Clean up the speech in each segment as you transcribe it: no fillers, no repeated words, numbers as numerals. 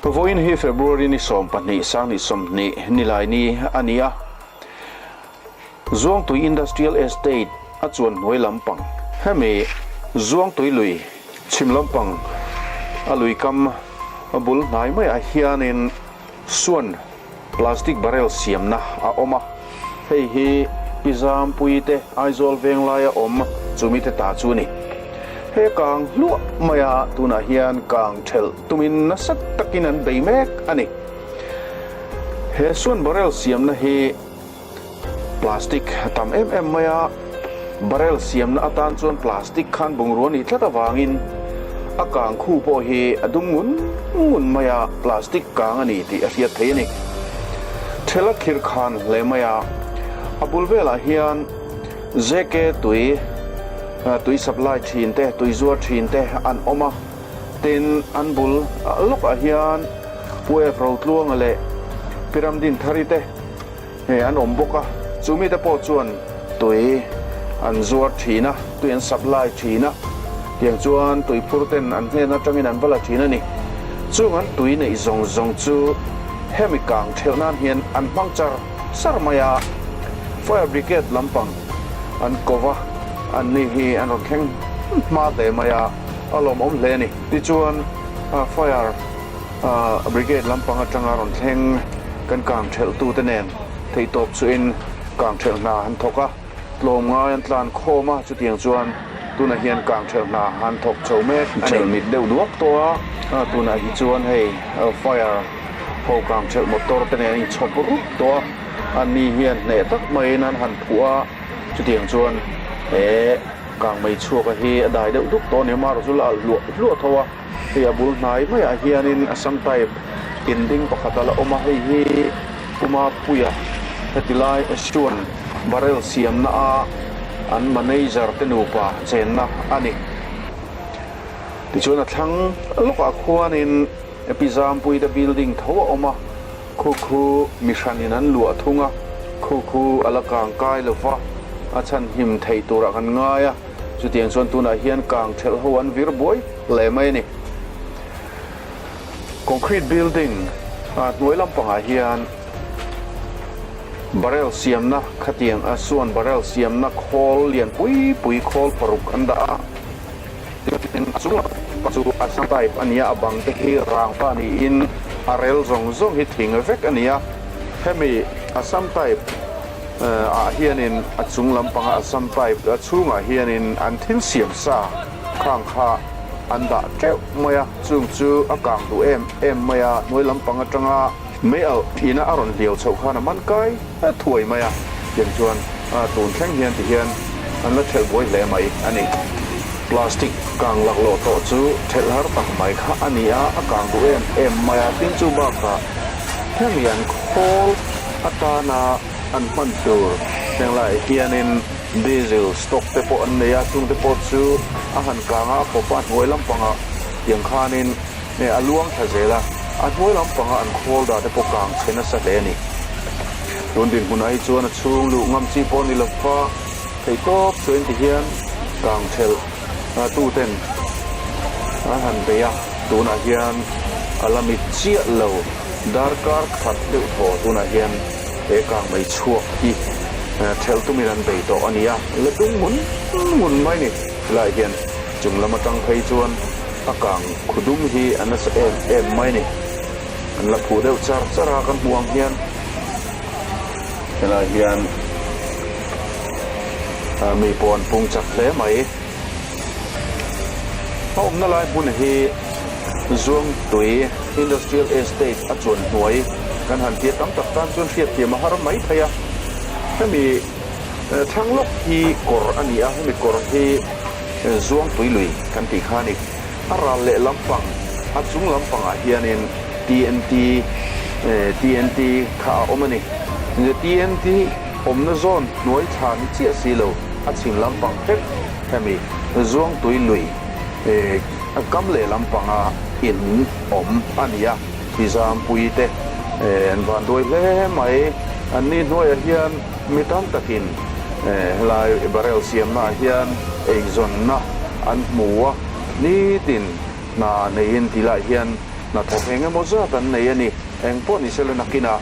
Vawiin hi February ni 12 sang ni 20 nilai ni a ni a. Zuangtui Industrial Estate a chuan hnuai lampang. Hemi Zuangtui lui chhim lampang a lui kam bul hnai maiah hianin suan Plastic barrel siamna a awm a, hei hi Pi Zampuii te Aizawl veng laia awm chumi te ta chu a ni. He kang hluah maia tunah hian kang thelh tumin nasa takin an bei mek a ni. He suan barrel siamna hi Plastic a tam em em mai a, barrel siamna atan chuan plastic khan bungrua nih tlat avangin a kang khu pawh hi a dum ngun ngun mai a, plastic kang a ni tih a hriat theih a ni. Thela khirh khan hle mai a, a bul velah hian JK tui, tui supply thin te, tui zuar thin te an awm a, tin an bul lawkah hian Pu F Rotluanga leh Pi Ramdinthari te, Hei an awm bawk a, chu mite pawh chuan tui an zuar thin a, tui an supply thin a, tiang chuan tui phur ten an hnen atangin an va la thin a ni. Chung an tui neih zawng zawng chu hemi kang thelh nan hian an hmang char char mai a, Fire Brigade lampang an ko va, an ni hi an rawn thleng hma hle mai a, a lawmawm hle a ni. Tichuan Fire. Brigade lampang atanga rawn thleng kan kang thelh tute nen theihtawp chuhin kang thelh hna han thawk a, tlawm ngai an tlan khawm a, chutiang chuan tunah hian kang thelh hna han thawk chho mek a ni. Thelh mit deuh duak tawh a, tunah hi chuan hei fire ho kang thelh motor te nen a inchhawp rup tawh a, an ni hian hneh tak maiin an han phuah a, chutiang chuan he kang mei chhuaka hi a dai deuh dup tawh a ni, amaherawhchu chu la alh hluah hluah tho a. Hei a bul hnai maiah hianin Assam type in ding pakhat a la awm a, hei hi Puma Puia heti lai chuan barrel siamna a an manager te nupa chenna a ni. Tichuan a thlang lawkah khuanin Pi Zampuii te building tho a awm a, khu khu mi hranin an luah thung a, khu khu a la kang kai lova a chhanhim theih turah kan ngai a. Chutiang chuan tunah hian kang thelh ho an vir buai hle mai a ni. Concrete building a hnuai lampangah hian barrel siamna khatiang a suan barrel siamna khawl lian pui pui khawl paruk an dah a. Tin a chung lampang chu a sam type a ni a, a bang te hi rangva niin a rel zawng zawng hi thing vek a ni a. Hemi a sam type ah hianin a chung lampanga Assam type a chhungah hianin an thil siam sa khang kha an dah teuh mai a, chung chu a kang duh em em mai a, hnuai lampang atanga mei alh ina a rawn hliau chhoh khan a man kai thuai mai a, tiang chuan tun thleng hian ti hian an la thelh buai hle mai a ni. Plastic kang laklawh tawh chu thelh har tak mai kha a ni a, a kang duh em em mai a, tin chu bakah hemi an khawl atana an hman tur henglaiah hianin diesel stock te pawh an nei a, chung te pawh chu a han kang a, a pawp a, a hnuai lampangah tiang khanin a luang thla zel a, a hnuai lampanga an khawl dah te pawh kang chhe nasa hle a ni. Tun dinhmunah hi chuan a chhung luh ngam chi pawh a ni lo va, theihtawp chu engti hian kang thelh tuten an han bei a, tunah hian a la mit chiah lo. Darkar khat deuh thaw tunah hian he kang mei chhuak hi thelh tumin an bei tawh a ni a, la tum ngun ngun mai ni. Helaiah hian chung lam atang phei chuan a kang khu dum hi a nasa em em mai ni. An la phuh deuh char char a kan hmuh ang hian helaiah hian mi pawh an pung chak hle mai. A awmna lai hmun hi Zuangtui Industrial Estate a chuan hnuai kan han tia tam tak tan chuan hriatthiam a har mai thei a. Hemi thlang lawk hi kawr a ni a, hemi kawr hi Zuangtui lui kan tih kha a ni. A ral leh lampang, a chung lampangah hianin TNT TNT kha a awm a ni. TNT awmna zawn hnuai thla ni chiah si lo, a chhim lampang hlek hemi Zuangtui lui a kam leh lampanga in awm a ni a, Tizampui te an van duai hle mai. An ni hnuaiah hian mi tam takin helai barrel siamnaah hian eizawnna an hmu a, nitin hna neiin ti lai hian. Hnathawk eng emaw zat an nei a ni. Eng pawh ni sela nakinah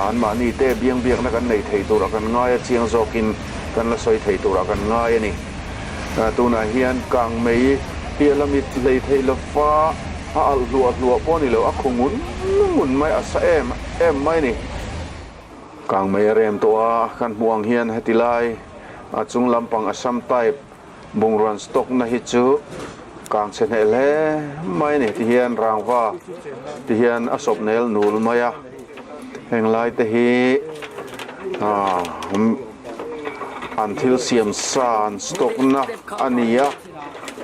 anmahni te biang biakna kan nei thei turah kan ngai a, chiang zawkin kan la sawi thei turah kan ngai a ni. Tunah hian kangmei hi a la mit hlei thei lova, a alh hluah hluah pawh a ni lo, a khu ngun ngun mai, a sa em em mai a ni. Kangmei a rem tawh a, kan hmuh ang hian heti lai a chung lampang Assam type Bungruan stock na hi chu kang chhe hneh hle mai a ni ti hian rangva ti hian a sawp nel nul mai a heng lai te hi ah an thil siam sa an stock na a ni a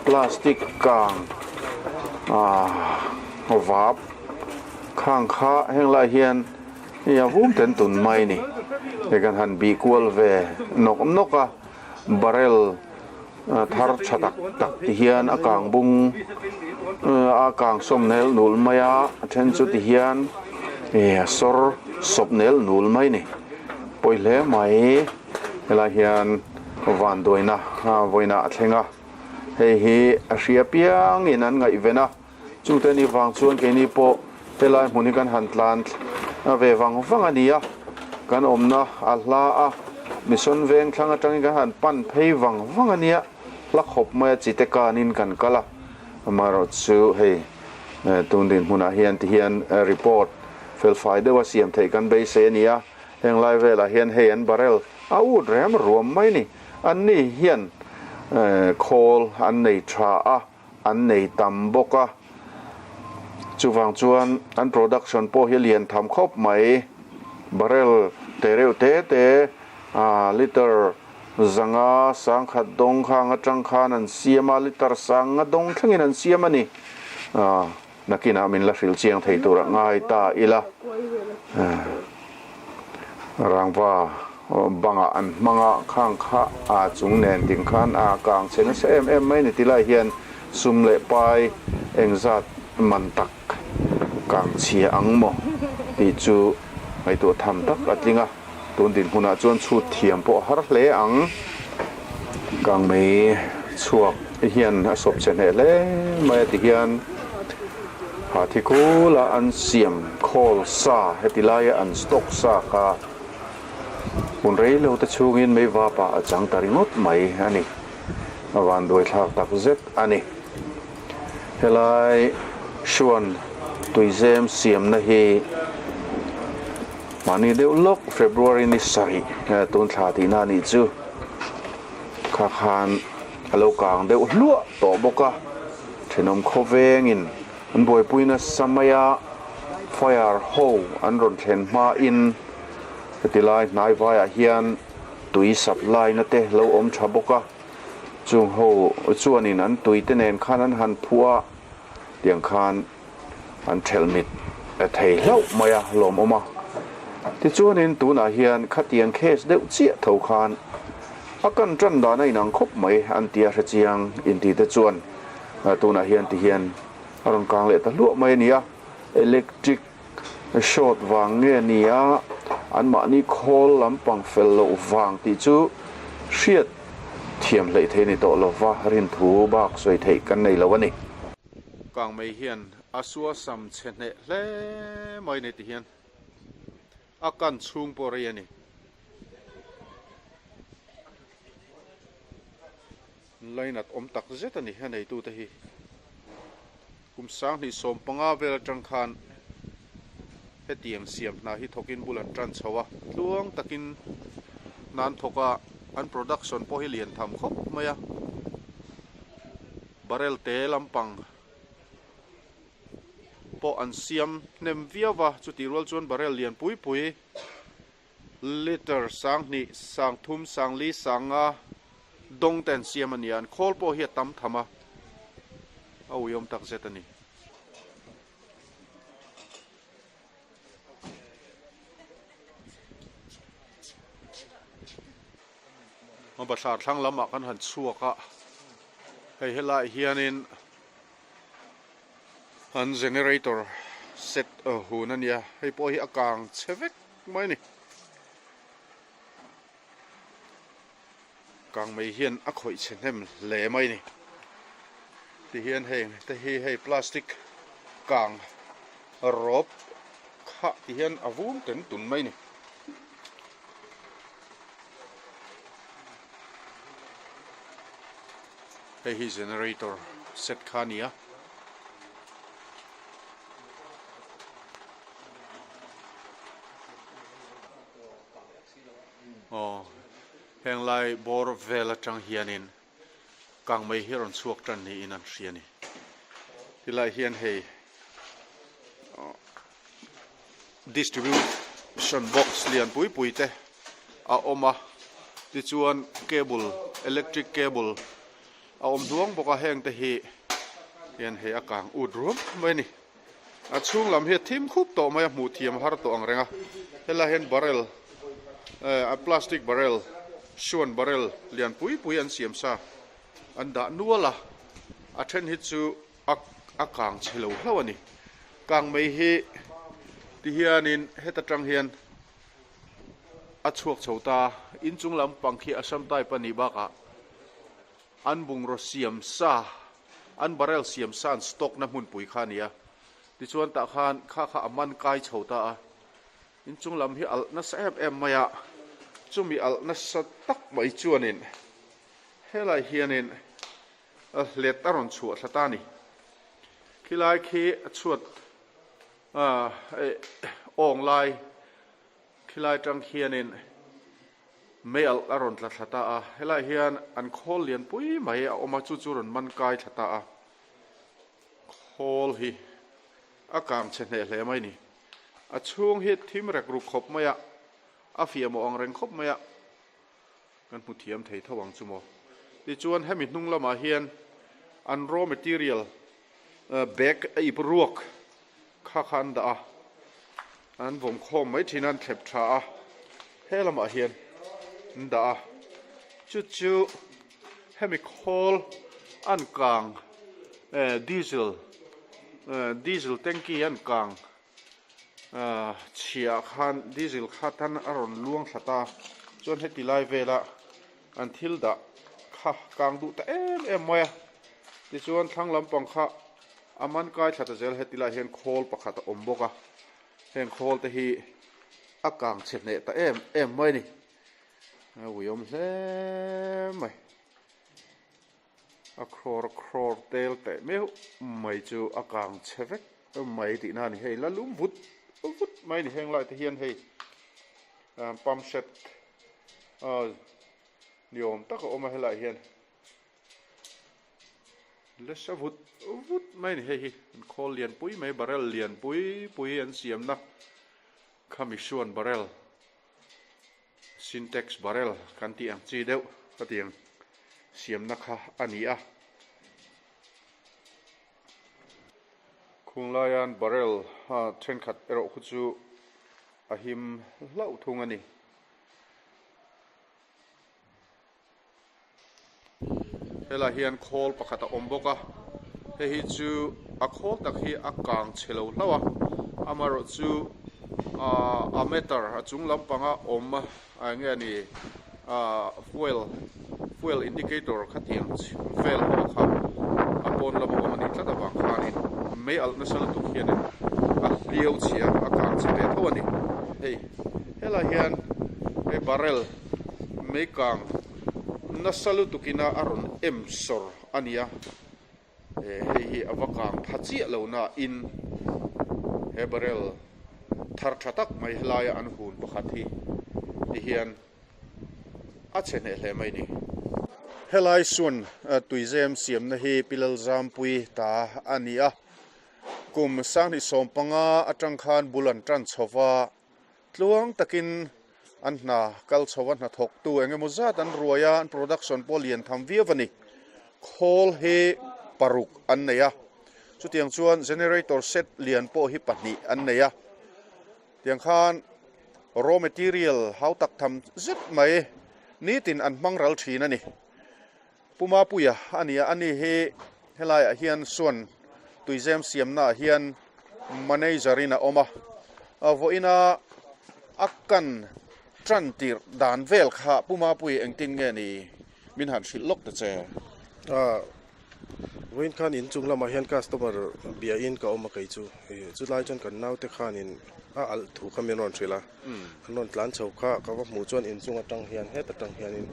plastic kang ah vap khang kha heng lai hian hei a vum ten tun mai a ni hei kan han bih kual ve nawk nawk a. Barrel thar tha tak tak ti hian a kang bung a kang sawm nel nul mai a, a then chu ti hian ih a sawr sawp nel nul mai a ni. Pawi hle mai helai hian vanduaina vawiinah a thleng a, hei hi a hria piangin an ngaihven a. Chute ni vang chuan keini pawh helai hmun hi kan han tlan ve vang vang a ni a, kan awmna a hla a, Mission veng thlang atangin kan han pan phei vang vang a nia, hla khawp mai a chite kanin kan kal a, amaherawh chu hei tun dinhmunah hian ti hian report felfai deuha siam theih kan beisei a ni a, heng lai velah hian hei an barrel a ut rem ruam mai a ni, anni hian khawl an nei tha a. an nei tam bawk a, chuvang chuan an production pawh hi a lian tham khawp mai. Barrel te reuh te te ah liter zanga sangkhat dawng khang atang khan an siam a, liter sanga dawng thlengin an siam a ni. Ah nakinah min la hrilh chiang thei tur a ngai ta ila. Rangva bangah an hmang a, khang kha a chung nen ding khan a kang chhe nasa em em mai ni ti lai hian sum leh pai engzat man tak kang chhia ang maw tih chu ngaihtuah tham tak a tling a, tun dinhmunah chuan chhut thiam pawh a har hle ang. Kang mei chhuak hian a sawp chhe hneh hle mai a ti hian. Hathi kula an siam khawl sa heti laia an stock sa kha hun rei lo te chhungin mei vapah a chang ta ringawt mai a ni. A vanduai thlak tak zet a ni. Helai Hruan tuizem siamna hi mahni deuh lawk February ni sarih tun thla tihna a nih chu kha khan a lo kang deuh hluah tawh bawk a. Thenawm khawvengin an buaipui nasa mai a, fire ho an rawn thlen hmain heti lai hnai vaiah hian tui supply na te lo awm tha bawk a, chung ho chuanin an tui te nen khan an han phuah a, tiang khan an thelh mit thei hlauh mai a, lawmawm a. Tichuanin tunah hian khatiang case deuh chiah tho khan a kan tan dan a inang khawp mai an tia hre chiang inti te chuan tunah hian ti hian a rawn kang leh ta hluah mai a ni a, electric short vang nge ni a, anmahni khawl lampang fel loh vang tih chu hriat thiam hleih theih a ni tawh lova rinthu bak sawi theih kan nei lo a ni. Kangmei hian a suasam chhe hneh hle mai ni ti hian a kan chhung pawh rei a ni. Lainat awm tak zet a ni a neitute hi. Kum 2015 vel atang khan hetiang siam hna hi thawkin bul an tan chho a, tluang takin hna an thawk a, an production pawh hi lian tham khawp mai a. Barrel te lampang pawh an siam hnem viau va, chutih rual chuan barrel lian pui pui litre 2000, 3000, 4000, 5000 dawng te an siam a ni a, an khawl pawh hi a tam tham a, a uiawm tak zet a ni. Bathlar thlang lamah kan han chhuak a, hei helaiah hianin an generator set hun a nia, hei pawh hi a kang chhe vek mai a ni. Kang mai hian a khawih chhe hnem hle mai a ni. Tihian heng te hi hei plastic. kang rawp kha ti hian a vum ten tun mai a ni. Hei hi generator set kha a ni a. Aw heng lai bawr vel atang hianin kang mai hi a rawn chhuak tan niin an hria a ni. Tilai hian hei distribution box lian pui pui te a awm a tichuan cable electric cable a awm hnuang bawk a heng te hi hian hei a kang ut ruam mai a ni. A chhung lam hi a thim khup tawh mai a hmuh thiam har tawh ang reng a helai hian barrel eh a plastic barrel suan barrel lian pui pui an siam sa an dah nual a a then hi chu a a kang chhe lo hlauh a ni kang mai hi ti hianin heta tang hian a chhuak chho ta inchung lampang khi Assam type a nih bakah An bungraw siam sa, an barrel siam sa an stock na hmunpui kha a ni a. Tichuan tah khan kha kha a man kai chho ta a. Inchung lam hi alh nasa em em mai a, chumi alh nasa tak mai chuanin helai hianin hlet a rawn chhuah thla ta a ni. Khilai khi a chhuat awng lai Khilai tang khianin mei alh a rawn tla thla ta a, helaiah hian an khawl lian pui mai a awm a, chu chu rawn man kai thla ta a, khawl hi a kang chhe hneh hle mai a ni. A chhung hi thim rek ruk khawp mai a, a fiah mawh ang reng khawp mai a, kan hmu thiam thei tho ang chu maw. Tichuan hemi hnung lamah hian an raw material bag a ip ruak Kha kha an dah a, an vawm khawm mai thin a, an thlep tha a, he lamah hian an dah a, chu chu hemi khawl an kang eh diesel eh diesel tanky an kang ah chhiah khan diesel kha tan a rawn luang thla ta chuan heti lai vela an thil dah kha kang duh ta em em mai a, tichuan thlang lampang kha. A man kai thla ta zel heti lai hian khawl pakhat a awm bawk a, heng khawl te hi a kang chhe hneh ta em em mai a ni. A uiawm hle mai. A crore crore tel teh meuh mai chu a kang chhe vek mai tihna a ni. Hei la lum vut vut mai a ni heng lai te hian hei pump set ni awm tak a awm a helaiah hian. Lesa vut vut mai a ni hei hi an khawl lian pui mai barrel lian pui pui an siamna khami suan barrel sintex barrel kan tih ang chi deuh khatiang siamna kha a ni a khung laian barrel thenkhat erawh khu chu a him hlauh thung a ni. Helai hian khawl pakhat a awm bawk a, hei hi chu a khawl tak hi a kang chhe lo hlauh a, amaherawh chu ahh a meter a chung lampanga awm a eng nge ni ahh fuel fuel indicator khatiang vel ho kha a pawn lama awm a nih tlat avang khanin mei alh nasa lutuk hianin a hliau chhia a kang chhe ve tho a ni. Hei helai hian hei barrel. Meikang nasa lutukina a rawn em sawr a ni a, hei hi a va kang pha chiah lo na in he barrel thar tha tak mai helaia an hun pakhat hi ti hian a chhe hneh hle mai a ni. Helai suan tuizem siamna hi Pilalzampui ta a ni a, kum 2015 atang khan bul an tan chho va, Tluang takin an hna kal chho a, hnathawktu eng emaw zat an ruai a, an production pawh lian tham viau a ni. Khawl hi paruk an nei a, chutiang chuan generator set lian pawh hi pahnih an nei a. Tiang khan raw material hau tak tham zet mai nitin an hmang ral thin a ni. Pu Mapuia a ni a, ani hi helaiah hian suan tuizem siamnaah hian manager in a awm a, vawiina a kan tan tirh dan vel kha Pu Mapuia engtin nge ni min han hrilh lawk ta che? Vawiin khan inchung lamah hian customer bia in ka awm a kei chu. Chulai chuan kan naute khanin a alh thu kha min rawn hrilh a. An rawn tlan chho kha ka va hmuh chuan inchung atang hian het atang hianin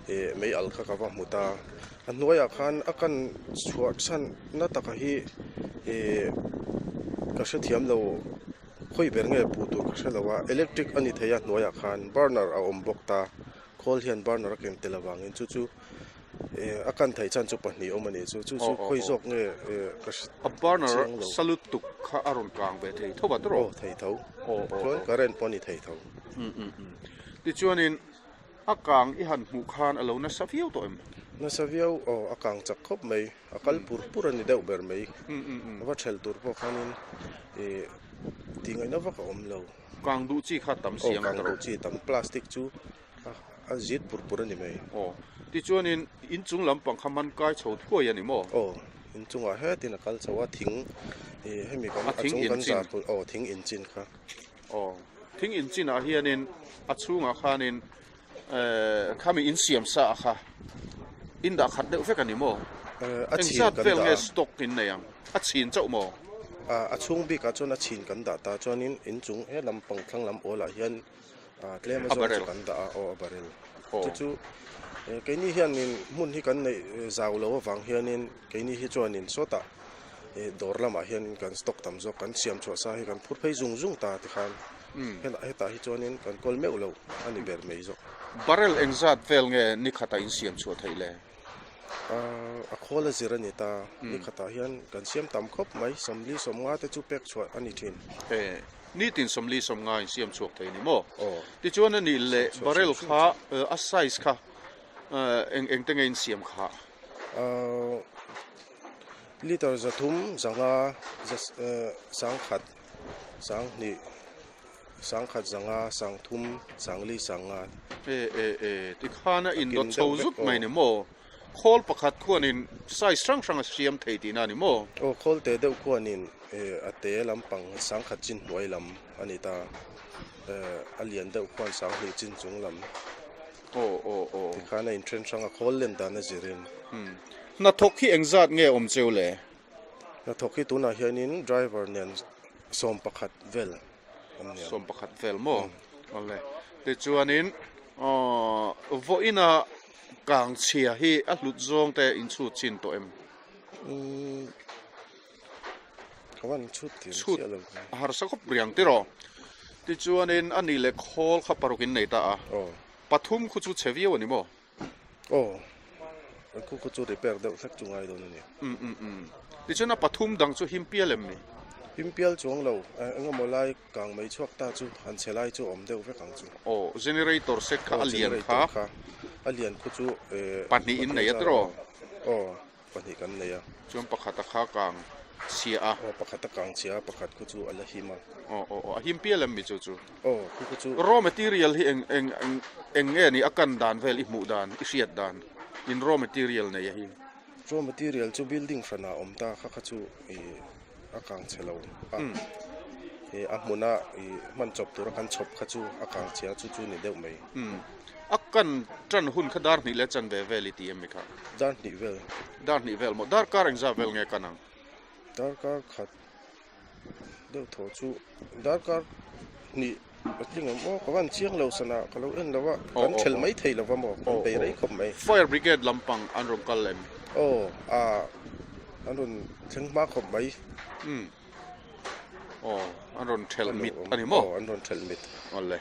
ih mei alh kha ka va hmu ta. A hnuaiah khan a kan chhuah chhan na taka hi ih ka hrethiam lo khawi ber nge puh tur ka hre lo a electric a ni thei a hnuaiah khan burner a awm bawk ta khawl hian burner a ken tel avangin chu chu ih a kan theih chhan chu pahnih awm a nih chu chu chu khawi zawk nge ih ka hre A burner salut tuk kha a rawn kang ve thei tho a tawrh aw thei tho chuan current pawh a ni thei tho. Tichuanin A kang i han hmuh khan a lo nasa viau tawh em? Nasa viau, aw a kang chak khawp mai, a kal pur pur a ni deuh ber mai. A va thelh tur pawh khanin ih tih ngaihna vak a awm lo. Kang duh chi kha tam si ang tawh. Aw kang duh chi tam, plastic chu a zit pur pur a ni mai. Aw, tichuanin inchung lampang kha man kai chho thuai a ni maw? Aw, inchungah hetin a kal chho a, thing ih hemi kan a chung kan zar tur, aw thing inchin kha. Aw, thing in chinah hianin a chhungah khanin eh khami in siam sa kha in dah khat deuh vek a ni maw? Engzat vel nge stock in nei ang? A chhin chauh maw? A chhung bikah chuan a chhin kan dah ta chuanin inchung he lam pang thlang lam awlah hian tlem a zawng chu kan dah a, aw a barrel. Chu chu keini hianin hmun hi kan neih zau lo avang hianin keini hi chuanin sawtah dawr lamah hian kan stock tam zawk kan siam chhuah sa hi kan phur phei zung zung ta tikhan hetah hi chuanin kan kawl meuh lo a ni ber mai zawk. Barrel engzat vel nge ni khatah in siam chhuah theih le? A khawl a zir a ni ta, ni khatah hian kan siam tam khawp mai, sawmli sawmnga te chu pek chhuah a ni thin. Nitin sawmli sawmnga in siam chhuak thei ni maw? Tichuan a nih leh barrel kha a size kha eng eng te nge in siam kha? Liter 300 zanga 10,000 20,000 10,000 zanga 30,000 40,000 50,000. E e e tikhan a indawt chho zut mai ni maw? Khawl pakhat khuanin size hrang hrang a siam thei tihna a ni maw? Aw khawl te deuh khuanin a te lampang 10,000 chin hnuai lam a ni ta, a lian deuh khuan 20,000 chin chung lam. Aw aw aw. Tikhan a inthen hrang a khawl len dan a zirin. Umm. Hnathawk hi engzat nge awm cheu le? Hnathawk hi tunah hianin driver nen 11 vel an ni ang. 11 vel maw? Awle. Tichuanin aw vawiina kang chhia hi a hlut zawng te inchhut chin tawh em? Umm. Ka van chhut thiam chiah lo. A harsa khawp riang tiraw. Tichuanin a ni leh khawl kha paruk in nei ta a. Pathum khu chu chhe viau a ni maw? Aw. An khu khu chu repair deuh hlek chu ngai dawn a ni. Um um um. Tichuan a pathum dang chu him pial em ni? Him pial chuang lo. Eng emaw lai kang mai chhuak ta chu han chhe lai chu a awm deuh vek ang chu. Aw, generator set kha a lian kha. Aw, generator kha. A lian khu chu pahnih in nei a tiraw? Aw. Pahnih kan nei a. Chuan pakhat a kha kang chhia a. Aw pakhat a kang chhia a, pakhat khu chu a la him a. Aw aw aw, a him pial em mi chu chu? Aw, khu khu chu. Raw material hi eng eng eng eng nge ni a kan dan vel i hmuh dan, i hriat dan in raw material nei a hi? Raw material chu building hranah a awm ta, kha kha chu ih a kang chhe lo a. Ih a hmuna ih hman chawp tura kan chhawp kha chu a kang chhia chu chu ni deuh mai. Umm. A kan tan hun kha dar hnih leh chanve vel i ti em mi kha? Dar hnih vel. Dar hnih vel maw? Darkar engzah vel nge kan ang? Darkar khat deuh thaw chu darkar hnih a tling ang maw? Ka van chiang lo sana ka lo en lo a, kan thelh mai thei lo va maw? Kan bei rei khawp mai. Fire brigade lampang an rawn kal em? Aw, a an rawn thleng hma khawp mai. Umm. Aw, an rawn thelh mit a ni maw? Aw, an rawn thelh mit. Awle.